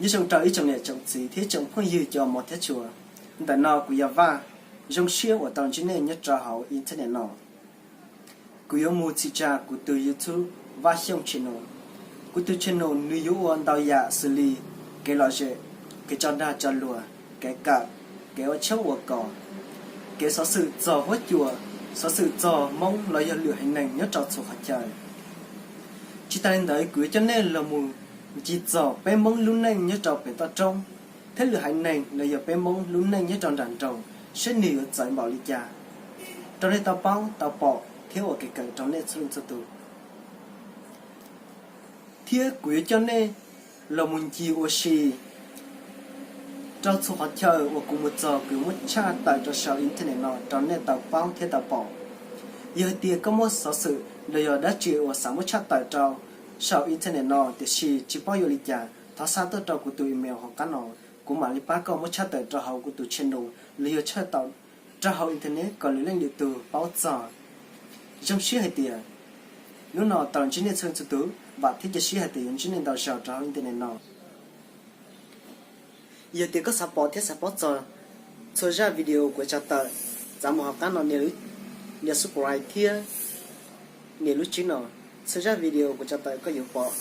Nyob zoo rau ib tsoom niam tsoom txiv thiab tsoom phooj ywg cov mos thiab tshua. Ntawm no kuv yog Vaj, zoo siab uas tau ntsib nej nyob rau hauv internet no. Kuv yuav mus txhim tsa kuv tus YouTube Vaj Xyooj channel. Kuv tus channel nws yuav ua ntau yam xws li kev lom zem, kev tso dag tso luag, kev kawm, kev ua tshoob ua kos, kev xov xwm txog huab cua, xov xwm txog Hmoob los yog lwm haiv neeg nyob rau txhua qhov chaw. Tsis tas li ntawd kuv yuav coj nej los mus ncig txog peb Hmoob lub neej nyob rau pem toj roob, thiab lwm haiv neeg los yog peb Hmoob lub neej nyob rau nram nroog, saib nws yuav txawv npaum li cas, rau nej tau paub tau pom thiab ua kev kawm rau nej txhua leej txhua tus. Thiab kuv yuav coj nej los mus ncig ua si rau txhua qhov chaw uas kuv mus txog kuv muab tshaj tawm rau saum internet no rau nej tau paub thiab tau pom. Yog hais tias koj muaj xov xwm los yog dab tsi uas xav muab tshaj tawm rau saum internet no tiam sis tsis paub yuav li cas, thov xa tuaj rau kuv tus email hauv qab no, kuv mam li pab koj muab tshaj tawm rau hauv kuv tus channel los yog tshaj tawm rau hauv internet kom lwm leej lwm tus paub txog. Zoo siab hais tias hnub no tau ntsib nej txhua leej txhua tus, vam thiab cia siab hais tias yuav ntsib nej ntau zaus rau hauv internet no. Yog tias koj xav pom thiab xav paub txog txhua zaj video kuv tso tawm, txav mus hauv qab no nias subscribe thiab nias lub tswb no, txhua zaj video kuv tso tawm koj yuav pom.